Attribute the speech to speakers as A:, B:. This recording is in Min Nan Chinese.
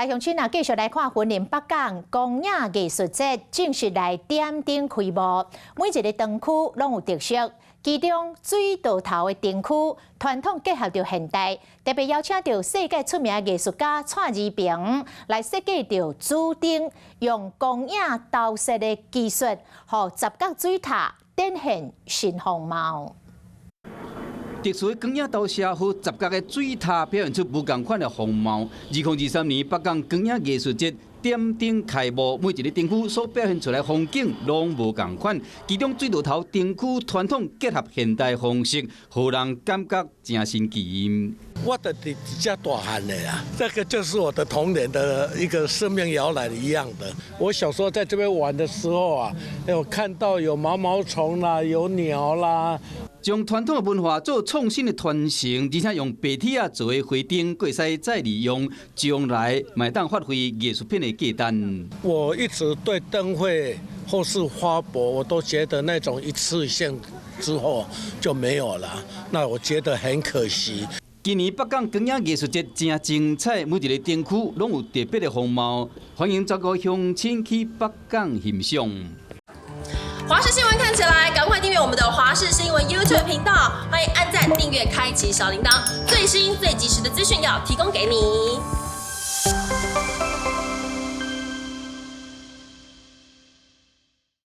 A: 來鄉親啊，繼續來看雲林北港光影藝術節正式來點燈開幕，每一个燈區攏有特色。其中水道頭的燈區，傳統結合著現代，特別邀請著世界出名藝術家蔡怡平來設計著主燈，用光影投射的技術，予十角水塔展現新風貌。
B: 特殊的光影投射，予十角的水塔表現出無仝款的風貌。2023年北港光影藝術節點燈開幕，每一个燈區所表現出來風景攏無仝款。其中水道頭燈區傳統結合現代方式，予人感覺誠新奇。
C: 我佇遮大漢的呀，這個就是我的童年的一個生命搖籃一樣的。我小時候在這邊玩的時候啊，有看到有毛毛蟲啦，有鳥啦。
B: 將傳統的文化做創新的傳承，而且用白鐵仔做的花燈，閣會使再利用，將來嘛會當發揮藝術品的價值。
C: 我一直對燈會或是花博，我都覺得那種一次性之後就沒有了，那我覺得很可惜。
B: 今年北港光影藝術節誠精彩，每一個燈區攏有特別的風貌，歡迎全國鄉親去北港欣賞。
D: 華視新聞看起來，趕快訂閱我們的華視新聞 YouTube 頻道，歡迎按讚、訂閱、開啟小鈴鐺，最新最及時的資訊要提供給你。